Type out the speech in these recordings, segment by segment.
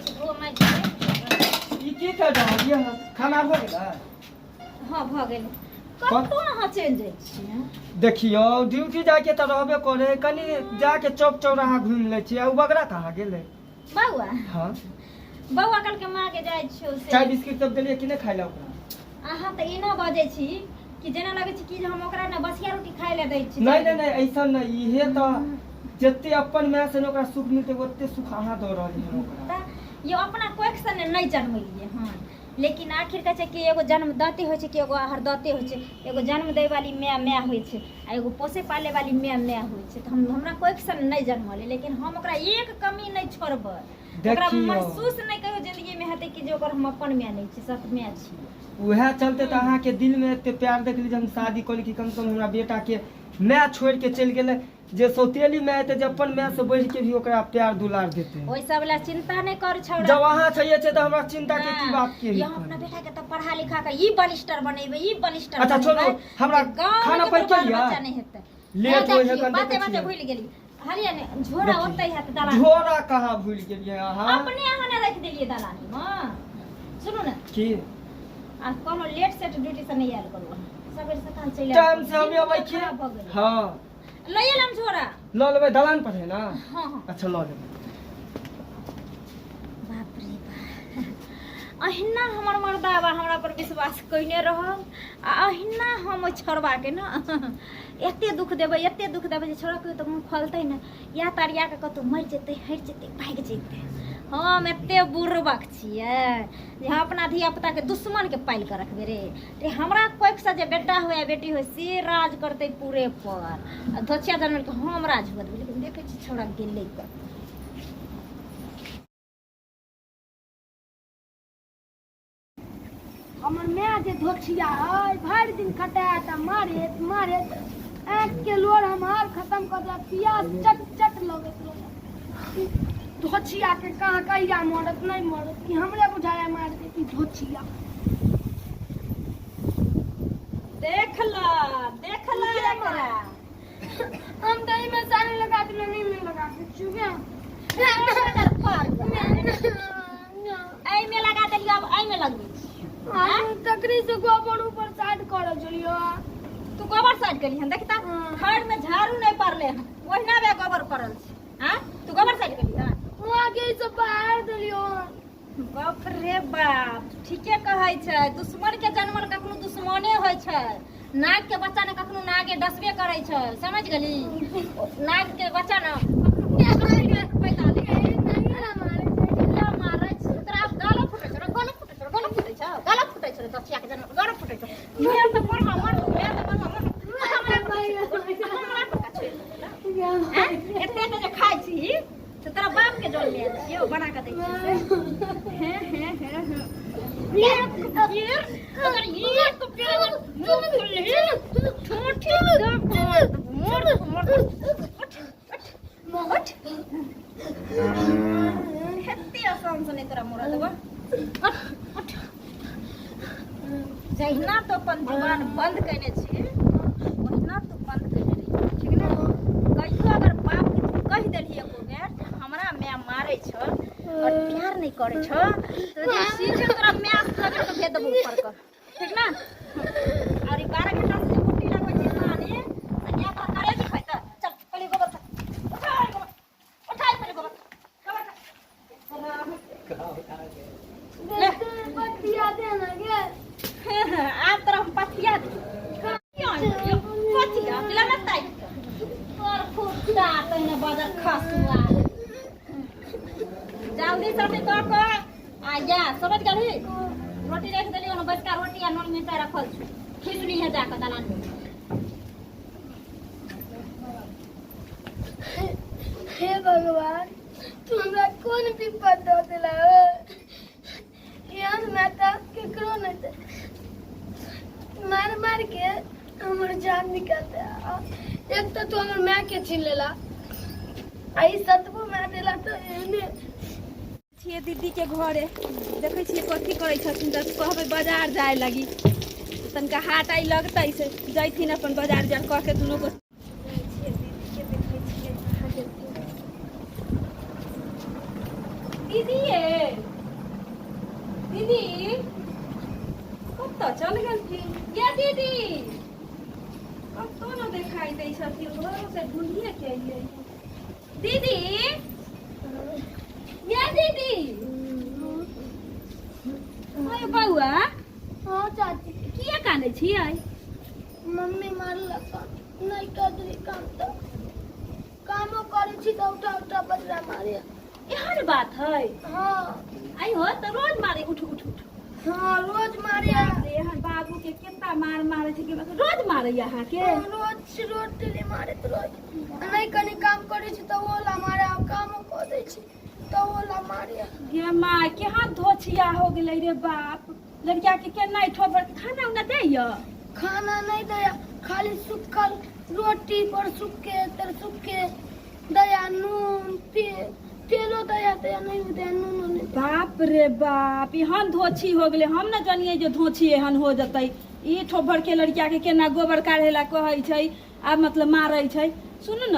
छी धो माजि के। ई की कर रहल ये खाना हो गेलै? हँ, भऽ गेलै। कतौ अहाँ चलि जाइ छियै? देखियौ, ड्यूटी जाके तऽ रहबे करे, कनि जाके चौक चौराहा घुमि लै छियै। आ उ बगरा कहाँ गेलै? बौआ? हँ। बौआ कहलकै माँ के जाइ छियौ से। चाय बिस्किट सब देलियै कि नहि खाय लए ओकरा? अहाँ तऽ एना बजै छी कि जेना लगै छै कि जे हम ओकरा ने बसिया रोटी खाय लए दै छी। नहि नहि नहि, ऐसा नहि। इहे तऽ जते अपन माय से ने ओकरा सुख मिलतै, ओते सुख अहाँ दऽ रहलियै हन ओकरा। तऽ यो अपना कोखि से ने नहि जन्मेलियै हन, लेकिन आखिर कहै छै कि एगो जन्म दाते होइ छै कि एगो आहार दाते होइ छै। एगो जन्म दै वाली माय माय होइ छै आ एगो पोसै पालै वाली माय माय होइ छै। तऽ हम हमरा कोखि से नहि जन्मलै, लेकिन हम ओकरा एक कमी नहि छोड़बै ओकरा। देखियौ। महसूस नहि कहियो जिंदगी में हेतै कि जे ओकर हम अपन माय नहि छी, सत माय छी। उएह चलते तऽ अहाँके दिलमे एते प्यार देखली जे हम शादी कऽ ली कि कम से कम हमरा बेटाके माय छोड़ि के चलि गेलै, जे सौतेली माय हेतै, जे अपन माय से बढ़ि के भी ओकरा प्यार दुलार देतै। ओहि सब लए चिंता नहि कर छौड़ा। जब अहाँ चाहिए छै तऽ हमरा चिंता के की बात के? ये हम अपना बेटा के तऽ पढ़ा लिखा के ई बलिस्टर बनेबै, ई बलिस्टर अच्छा, छोड़ू, बनेबै हमरा जे गाँवमे खाना केकरो पानि बाल केलियै? बच्चा नहि हेतै। लेट हे होइ है देखियौ, कन। बाते देखै बाते छियै। भूलि गेली। हरिया ने झोरा देखियौ। ओतै हैत दलान। झोरा कहाँ भूलि गेलियै अहाँ? अपने अहाँ ने राखि देलियै दलानी मे। सुनू ने। की? आ कोनो लेट सेट ड्यूटी से नहि आयल करू अहाँ। सबेर सकाल चलि आयल टाइम करू। से हम दिन अबै पूरा छी। खराब भऽ गेलै। हँ। लऽ एलम झोरा? लऽ लेबै, दलान पर है ना? हँ। अच्छा, लऽ लेबै। बाप रे बाप, अहिना हमर मर्दाबा हमरा पर विश्वास कयने रहल आ अहिना हम ओहि छौड़बाके ने एते दुख देबै, एते दुख देबै जे छौड़ा कहियो तऽ मुँह खोलतै ने या तरिया कऽ कतहु मरि जेतै, हरि जेतै, भागि जेतै। हम एते बुड़बक छियै जे हम अपना धिया पुताके दुश्मनके पालि कऽ रखबै रे? रे हमरा कोखिसँ जे बेटा होय या बेटी होय, से राज करतै पूरे पर आ धोछिया जनमल के हम राज हुअ देबै। लेकिन देखै छी छौड़ा गेलै कतऽ। हमर माय जे धोखिया है, भरि दिन खटायत आ मारैत मारैत आँखि के लोर हमार खत्म कऽ देलक। पियास चट चट लगैत रहै। धोछिया के कहाँ कहिया मरत नहि मरत कि हमरे बुझाया मारि देत ई धोछिया। देख ल, देख ल एकरा। हम दही में सानी लगा के नहीं में लगा के चुगे। एहिमे लगा देलियै, आब एहिमे लगबै छी। तकरी से गोबर ऊपर साइड करऽ चलियो। तू गोबर साइड केली हन? देखता। हाँ। घर में झाड़ू नहीं पड़ले हन, ओहिना बे गोबर पड़ल छै। हाँ, तू गोबर साइड केली हन? वहाँ के ई सब बाहर देलियो। बाप रे बाप, ठीके कहै छै, दुश्मन के जन्मल कखनो दुश्मने होइ छै। नाग के बच्चा ने कखनो नागे डसबे करै छै, समझ गेली? नाग के बच्चा ने कखनो पैदा लै छै। मारै छै तोरा, आब गालो फुटै छौ, गलो फुटै छौ, गलो फुटै छौ, गलो फुटै छौ। दसिया के जन्म गलो फुटै छौ। मैं तऽ मरबा मर, मैं तऽ मरबा मर। हमरा हमरा पता छोड़ि देबै? एते एते जे खाइ छी तऽ तोरा बाप के जल ले छियौ, बना कऽ दै छियौ से। हे हे हे हे, एक बेर अगर, एक बेर अगर मुँह खोलली, ठोठी दब मोर मोर। उठ उठ उठ, एते आसान से नहि तोरा मोड़ा देबो। उठ उठ। जहिना तो अपन जुबान बंद कयने छी, ओहिना तू बंद कयने रही, ठीक ने? कहियो अगर बाप के तू कहि देलही एको बेर जे हमरा माय मारै छौ और प्यार नहि करै छौ, तऽ जे सीधे तोरा माय से रगड़ के भेज देबो ऊपर के, ठीक ने? और ई 12 घंटा से जे कुट्टी लगबै छी सानी से माय तोरा करे भी खैतै। चल पहिले गोबर खा, उठा गोबर, उठा पहिले गोबर, गोबर खा। पतिया दे ना गे। आब तोरा हम पथिया दी? पथिया पिला ना ताकि तोर फुट्टा तहिने बदर खसुआ। जल्दी जल्दी कऽ कऽ आ जा, समझ गेलही? रोटी राखि देलियै ने, बचका रोटी आ नून मिरचाइ रखल छै, खींच लीहे जा कऽ दलान में। हे भगवान, तू हमरा कोन विपद दऽ देला? एहन माता केकरो नहि दे। मार मार के हमर जान निकाल दे। एक तऽ तू हमर माय के छीन लेला आ ई सतबो माय देला तऽ एहने। छियै दीदीके घरे, देखै छियै कथी करै छथिन। तऽ कहबै बाजार जाय लगी, तनिका हाट आइ लगतै, से जैथिन अपन बाजार उजार कऽ के दुनू गोटे। छियै दीदीके, देखै छियै कहाँ गेलखिन दीदी। ये दीदी कतऽ चल गेलखिन ये दीदी? कतौ न देखाई दै छथिन, घरो से ढूंढिए के अइलियै। दीदी, ये दीदी! अरे बौआ। हाँ चाची। किया कानै छियै? मम्मी मारलक, नहि कर काम तऽ कामो करै छी तऽ उठा उठा बजरा मारे। एहन बात है? हाँ। आई हो तऽ रोज मारे? उठ उठ उठ। हाँ, रोज मारे। एहन बाबू के केतना मार मारे छै कि रोज मारे अहाँके? हाँ, रोज रोज डेली मारे तऽ रोज। आ नहि कनि काम करै छी तऽ ओला मारे, आ कामो कऽ दै छी तऽ ओला मारे। गे माय, केहन धोछिया हो गेलै रे बाप! लड़किया के केना ठोपर खाना उना दैया? खाना नहि दैया, खाली सुखल रोटी पर सुखे तर सुखे दया, नून तेल, तेलो दया दया नहीं दया, नूनो नहीं। बाप रे बाप, एहन धोछी हो गेलै! हम न जानिए जे धोछी एहन हो जतै। ई ठोपर के लड़किया के केना गोबर काढ़े ला कहै छै आ मतलब मारै छै। सुनू न,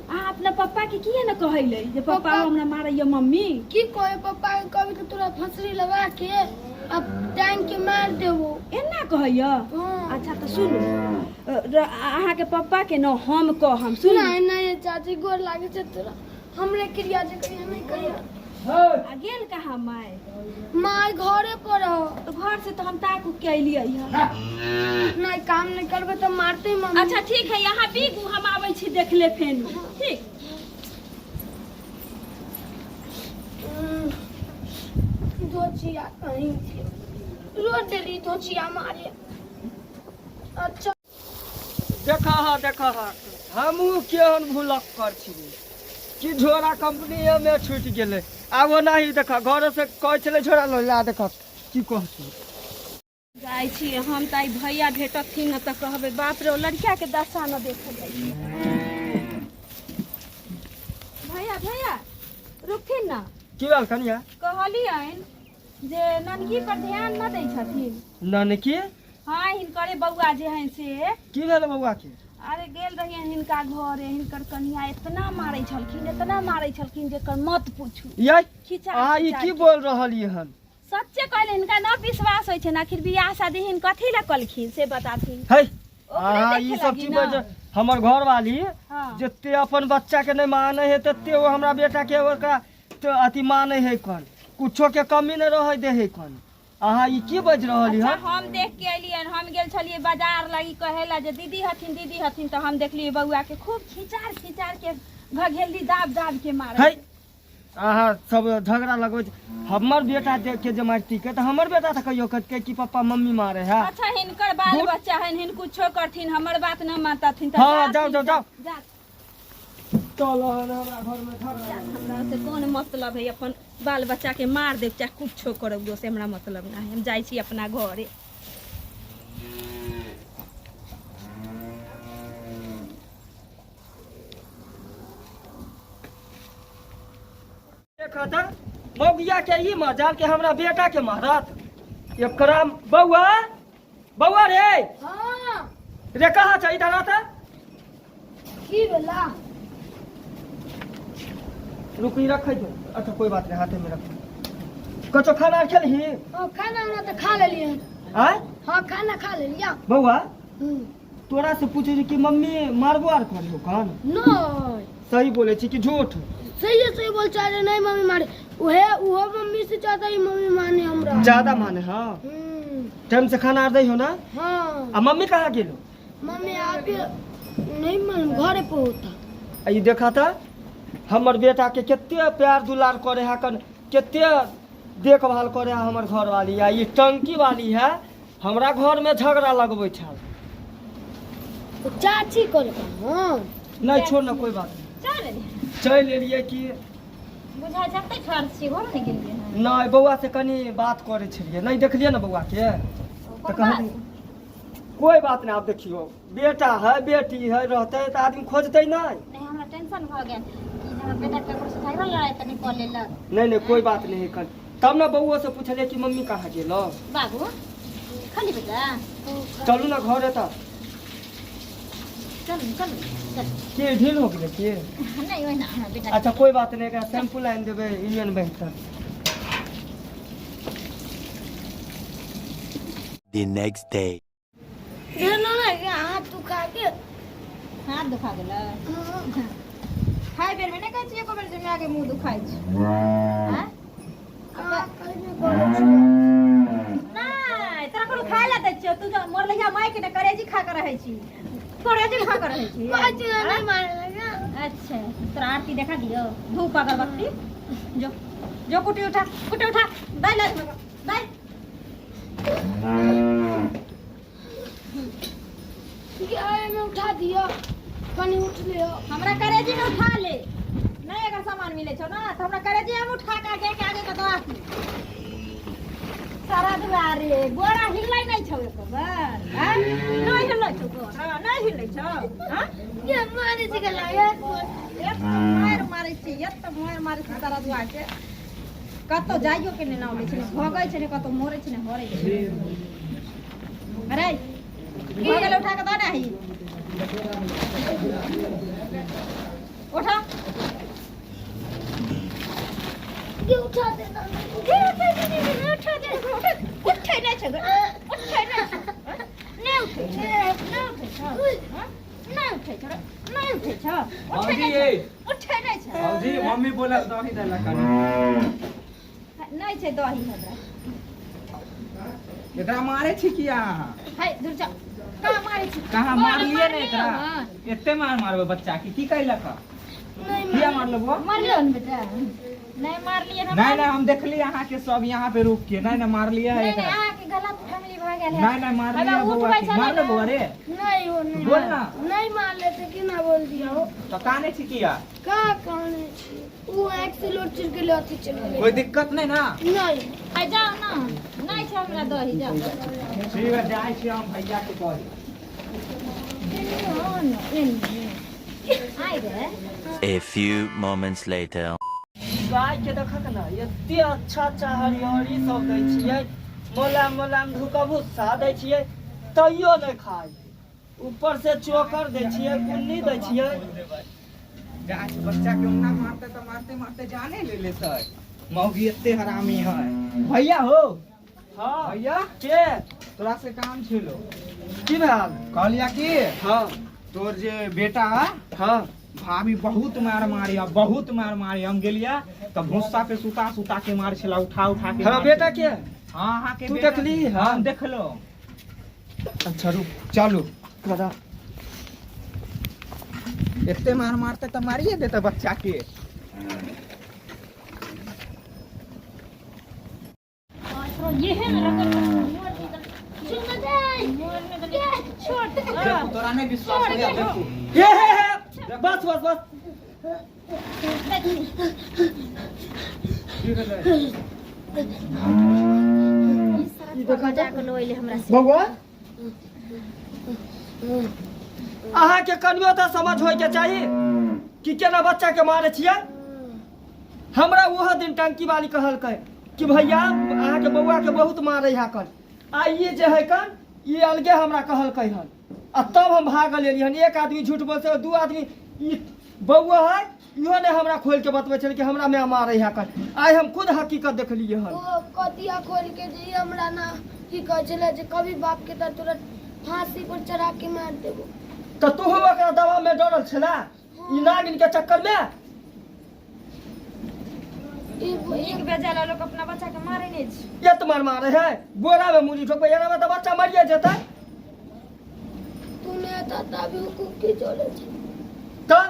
अहाँ अपना पप्पा के किए न कहैले जे पप्पा हमरा मारैया मम्मी? की कहे पप्पा के? कभी तो तोरा फंसरी लगा के अब टांग के मार देबो। एना कहैया? हाँ। अच्छा तऽ सुनू, अहाँके पप्पा के न हम कहम, सुनू। नहीं नहीं चाची, गोर लागे छै तोरा, हमरे क्रिया जे कहिया नहीं कहिया। आ गेल कहाँ माय? माय घरे पर हो। तऽ घर से तऽ हम ताक उक के अयलियै हँ। नहीं, काम नहीं करबे तो मारते मम्मी। अच्छा ठीक है, यहाँ बीगू, हम आबै छी देख ले फेन, ठीक? धोचिया कहीं के रोज डेली धोचिया मारे। अच्छा। देखा हा, देखा हा, हमहूँ केहन भुलक्कर छी कि झोरा कंपनी में छूटि गेलै। आब ओनाही देख, घर से कहै छलै झोरा लऽ ला, देख की कहतै। जाइ छी हम तऽ, आइ भैया भेटथिन न तऽ कहबै। बाप रे, ओ लड़किया के दशा न देखल जाइ छै। भैया, भैया, रुकथिन न। की भेल कनिया? कहलियनि जे ननकी पर ध्यान न दै छथिन। ननकी? हाँ, हिनकरे बौआ जे है से। की भेल बौआ के? अरे गेल रहियनि हिनका घरे, हिनकर कनिया इतना मारै छलखिन, इतना मारै छलखिन जेकर मत पूछू। यै! खिचा अहाँ ई खिचा की के। बोल रहलियै हन? सच्चे कहले, हिनका न विश्वास होइ छै, आखिर बियाह शादी हिन कथी लए कलखिन से बताथिन। है, ओकरे अहाँ देखे ई सब लागी की न। बज हमर घर वाली जते अपन बच्चा के नहीं माने है तते ओ हमरा बेटा के ओकरा तो अथी माने है कन, कुछो के कमी नहीं रहे दे है कन। अहाँ ई की बज रहली अच्छा हन? हम देख के एलियन। हम गेल छलियै बाजार लागी कहेला जे दीदी हथिन, दीदी हथिन, तऽ हम देखलियै बौआ के खूब खिचार खिचार के घघेली दाब दाब के मारे। है, अहाँ सब झगड़ा लगबै छी। हमर बेटा देख के जे मारती के तऽ हमर बेटा तऽ कहियो कहतकै कि पप्पा मम्मी मारे है। अच्छा, हिनकर बाल बच्चा हन, हिन कुछो करथिन, हमर बात न मानतथिन तऽ हाँ, जाओ, जाओ, जाओ। जा। चल हमरा घर में झगड़ा। हमरा से कोन मतलब है? अपन बाल बच्चा के मार देब चाहे कुछो करब, से हमरा मतलब ना है। हम जाइ छी अपना घरे। देखा तऽ मौगिया के ई मजाल के हमरा बेटा के मारत एकरा। बौआ, बौआ रे! हाँ। रे, कहाँ छै? इधर आता। की भेला? रुक, ई रखै दो। अच्छा, कोई बात नहीं, हाथे में रख। कचो खाना आर खेलही? हाँ, खाना उना तऽ खा लेलियै। आय? हाँ, खाना खा लेलियै। बौआ, तोरा से पूछे छी कि मम्मी मारबो आर करियो कान? नहीं। सही बोले छी कि झूठ? सही है, सही बोल चाहे। नहीं मम्मी मारे, उहे उहो मम्मी से ज्यादा ही मम्मी माने हमरा। ज्यादा माने? हाँ। टाइम से खाना आर दै हो ना? हाँ। आ मम्मी कहाँ गेलो? मम्मी आप नहीं मालूम, घरे पे होता। आ ई देखा तऽ हमर बेटा के कते प्यार दुलार करे है कन, कते देखभाल करे है हमर घर वाली, आ ई टंकी वाली है हमरा घर में झगड़ा लगबै छल। तो चाची कर। हाँ। नहीं, छोड़ ना, कोई बात नहीं। चल। चलि एलियै कि। बुझा जते ठाढ़ छी, घर नहि गेलियै हन? नहि, बौआ से कनि बात करै छलियै। नहि देखलियै ने बौआ के तऽ कोन कहलियै। बात? कोई बात नहीं। आब देखियौ, बेटा है बेटी है, रहतै तऽ आदमी खोजतै नहि? नहि, हमरा टेंशन भऽ गेल कि जे हमर बेटा ककरो से झगड़ा लड़ाइ तऽ नहि कऽ लेलक। नहीं नहीं, कोई बात नहीं है कल। तब ने बौआ से पूछलियै कि मम्मी कहाँ गेलो। बाबू, खाली बेटा। चलू ना घरे तऽ। चलू चलू चल। के ढील हो गेलै के? नहि, ओहिना हमरा बेटा। अच्छा, कोई बात नहीं। एकरा शैम्पू लानि देबै यूनियन बैंक तक। The next day. ना हाथ दुखा के। हाथ दुखा गेलै? खाइ बेरमे नहि कहै छियै एको बेर जे मायके मुँह दुखाइ छै? आँय? नहि, तोरा कोनो खाय लए दै छियौ? तू जो मरलहिया मायके ने करेजी खा कऽ रहै छी, करेजी खा कऽ रहै छी। नहीं मारे लगा। अच्छा, तोरा आरती देखा दियौ? धूप अगरबत्ती। जो जो, कुटी उठा, कुटी उठा, दै ले, दै। में उठा दिया, कनी उठ लियो। हमरा करेजी में उठा ले। नहीं अगर सामान मिले छौ ना तो हमरा करेजी हम उठा के आगे के आगे के दवा की सारा दुआरे गोरा हिलै नहीं छौ एको बार। हैं? नहीं हिलै छौ गोरा, नहीं हिलै छौ। हैं? ये मारे से गला यार। एक तऽ मारि मारै छै, एक तऽ मारि मारै छै सारा दुआर के। कतौ जाइयो के नहि नाम लै छै, ने भगै छै, ने कतौ मरै छै, ने हरै छै। अरे भऽ गेलै, उठा के दऽ ने ही। उठा। ये उठा देना। उठा दे, उठै नहि छै, उठै नहि छै, नहि उठै छै, नहि उठै छै, नहि उठै छै, नहि उठै छै, उठै नहि छै, उठै नहि छै। भौजी, मम्मी बोलल दही देलक कनी। नहि छै दही हमरा। एकरा मारे छी किया अहाँ? है दूर जा, कहाँ मारै छी? कहाँ मारलियै ने एकरा? हँ। एते मार मारबै बच्चा के? की कैलक? नहीं। किया मारलो बुआ? मारलियो ने बेटा? नहि मारलियै हम। नहीं नहीं, हम देखली अहाँ के सब यहाँ पे रुक के। नहीं नहीं, मारलियै है नहीं। एकरा। नहीं, अहाँके गलत फैमिली भऽ गेल है। नहीं नहीं, मारलियै हमे बौआ उठबै के। छलै मारलो ने। बौआ रे? नहीं हो, नहीं। बोल ना। नहीं मार लेते कि ना बोल दिया हो। तो काने छी किया? का कहने छी, वो एक से लोट चिर के लाथी चल गेलै। कोई दिक्कत नहीं ना? नहीं। है जाओ ना, नहि छै हमरा दही, जाओ। ठीक है, जाइ छी हम भैया के कही। आइ रे। A few moments later. गाय के देखक ना, एते अच्छा अच्छा हरियरी सब दै छियै, मोलायम मोलायम धुका भुस्सा दै छियै, तैयो नहि खाइ। ऊपर से चोकर दै छियै, कुन्नी दै छियै। जाइ छी, बच्चा के ओना मारते तऽ मारते मारते जाने ले लेतै। मौगी एते हरामी है। भैया हो। हाँ। भैया। के? तोरा से काम छेलो। की भेल? कहलिया कि तोर जे बेटा है, भाभी बहुत मार मारी, बहुत मार मारी। हम गेलिया तऽ भूसा पे सुता सुता के मार छला, उठा उठा के हमरा मार बेटा छला। के? हाँ, अहाँ के तू बेटा। देखली? हाँ, हम देखलो। अच्छा रुक। चलू। दादा। एते मार मारते तऽ मारिए देते बच्चा के। एहन रगड़ मोर निकल मोर निकल, छोड़ दे। देखू, तोरा नहि विश्वास होइया, देखू। हे हे हे, बस बस बस। की भेलै? बजा के लोइले हमरा से। बौआ, अहाँके कनियो तऽ समझ होइके चाही कि केना बच्चा के मारै छियै। हमरा ओहो दिन टंकी वाली कहलकै कि भैया, अहाँके बौआ के बहुत मारै है कन। आ ई जे है कन, ई अलगे हमरा कहलकै हन आ तब हम भागल एलियै हन। एक आदमी झूठ बोलते, दू आदमी। ई बौआ है, इहो नहि हमरा खोलि के बतबै छलै कि हमरा माय मारै है कन। आइ हम खुद हकीकत देखलियै हन। ओ कतिया खोल के जे ई हमरा ना की कहै छलै जे कभी बाप के तऽ तोरा फांसी पर चढ़ा के मार देबो। तऽ तूहू ओकरा दवा में डरल छला ई नागिन के चक्कर में? ई नीक बेजा ला लोक अपना बच्चा के मारे नहि छै। एत मार मारे है, बोरा में मुड़ी ठोकबै, एना में तऽ बच्चा मरिए जेतै। तू नहि था तभी हुकुम के चले छै। तऽ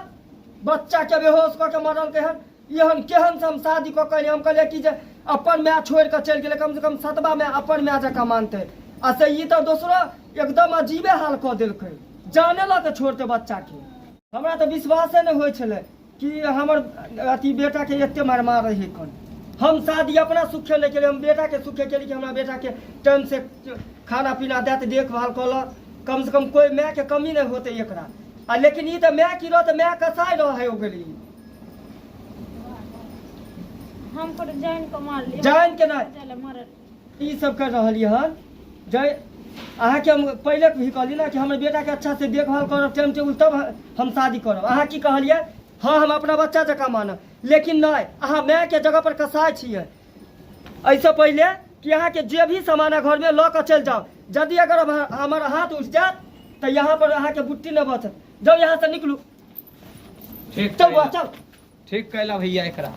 बच्चा के बेहोश कऽ के मरलकै हन। एहन केहन से हम शादी कऽ के हम कहलियै कि जे अपन माय छोड़ि कऽ चलि गेलै, कम से कम सतबा माय अपन माय जकाँ मानतै। आ से ई तऽ दोसरो एकदम अजीबे हाल कऽ देलकै, जाने लऽ कऽ छोड़तै बच्चाके। हमरा तऽ विश्वासे नहि होइ छलै कि हमर अथी बेटाके एते मार मारै है कन। हम शादी अपना सुखे नहि केलियै, हम बेटाके सुखे केलियै कि हमरा बेटाके टाइमसँ खाना पीना देत, देखभाल कऽ कम से कम कोइ मायके कमी नहि होतै एकरा। आ लेकिन ई तऽ माय की रहत, माय कसाइ रहै हो गेली। हम पर जान के मारलियै। जान के नहि। चल मारल। ई सब कर रहलियै हन जै अहाँके हम पहिले भी कहली ना कि हमर बेटाके अच्छा से देखभाल करब, टाइम टेबुल, तब हम शादी करब। अहाँ की कहलियै? हँ, हम अपना बच्चा जकाँ मानब। लेकिन नहि, अहाँ मायके जगह पर कसाइ छियै। एहिसँ पहिले कि अहाँके जे भी सामान है घरमे लऽ कऽ चलि जाउ। यदि अगर हमर हाथ उठि जायत तऽ यहाँ पर अहाँके बुट्टी नहि बचत। जाउ यहाँ से निकलू। ठीक। चल बौआ, चल। ठीक कैला भैया एकरा।